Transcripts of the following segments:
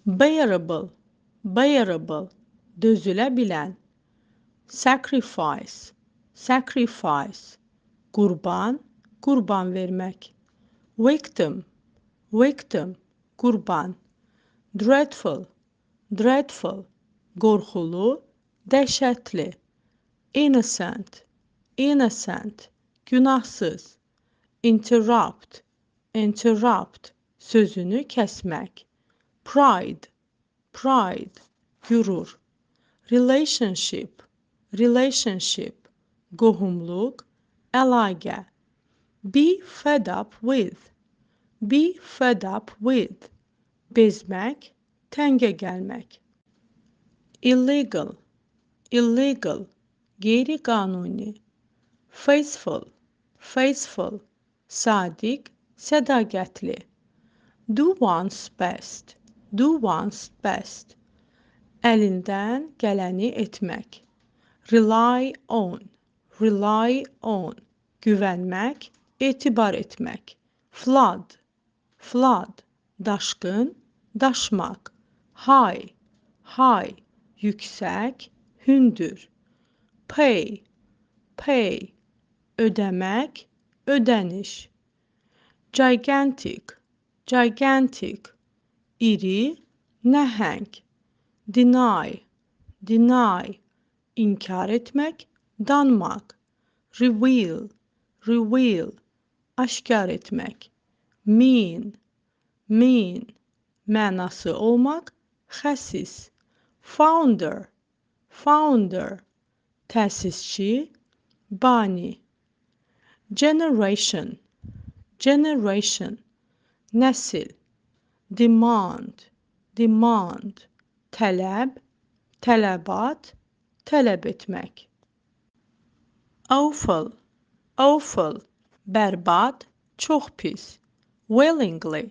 Bearable, bearable, dözülə bilən. Sacrifice, sacrifice, qurban, qurban vermək. Victim, victim, qurban. Dreadful, dreadful, qorxulu, dəhşətli. Innocent, innocent, günahsız. Interrupt, interrupt, sözünü kəsmək. Pride, pride, qürur. Relationship, relationship, qohumluq, əlaqə. Be fed up with, be fed up with, bezmək, təngə gəlmək. Illegal, illegal, qeyri-qanuni. Faithful, faithful, sadiq, sədaqətli. Do one's best, do one's best, əlindən gələni etmək. Rely on, rely on, güvənmək, etibar etmək. Flood, flood, daşqın, daşmaq. High, high, yüksək, hündür. Pay, pay, ödəmək, ödəniş. Gigantic, gigantic, iri, nəhəng. Deny, deny, inkar etmək, danmaq. Reveal, reveal, aşkar etmək. Mean, mean, mənası olmaq, xəsis. Founder, founder, təsisçi, bani. Generation, generation, nəsil. Demand, demand, tələb, tələbat, tələb etmək. Awful, awful, bərbad, çox pis. Willingly,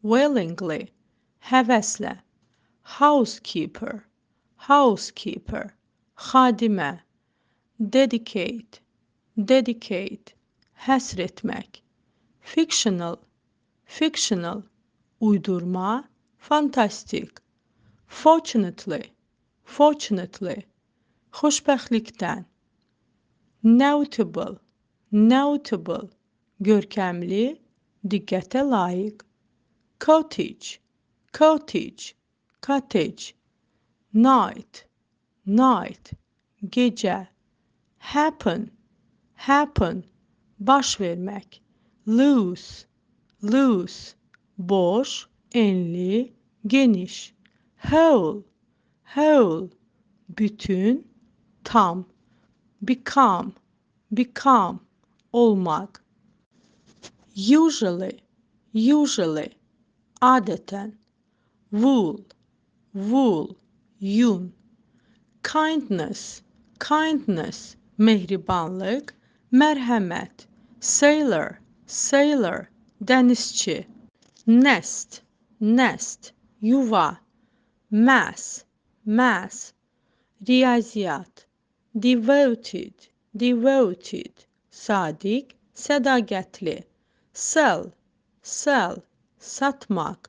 willingly, həvəslə. Housekeeper, housekeeper, xadimə. Dedicate, dedicate, həsr etmək. Fictional, fictional, uydurma, fantastik. Fortunately, fortunately, xoşbəxtlikdən. Notable, notable, görkəmli, diqqətə layiq. Cottage, cottage, cottage. Night, night, gecə. Happen, happen, baş vermək. Loose, loose, boş, enli, geniş. Whole, whole, bütün, tam. Become, become, olmaq. Usually, usually, adətən. Wool, wool, yun. Kindness, kindness, mehribanlıq, mərhəmət. Sailor, sailor, dənizçi. Nest, nest, yuva. Mass, mass, riyaziyyat. Devoted, devoted, sadiq, sədaqətli. Sell, sell, satmaq.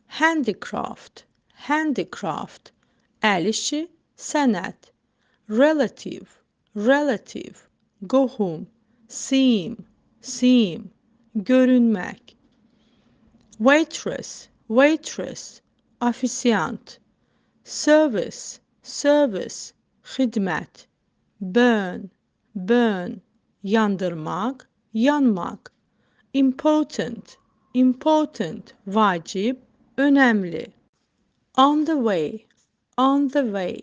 Handicraft, handicraft, əl işi, sənət. Relative, relative, qohum. Seem, seem, görünmək. Waitress, waitress, ofisiant. Service, service, xidmət. Burn, burn, yandırmaq, yanmaq. Important, important, vacib, önəmli. On the way, on the way,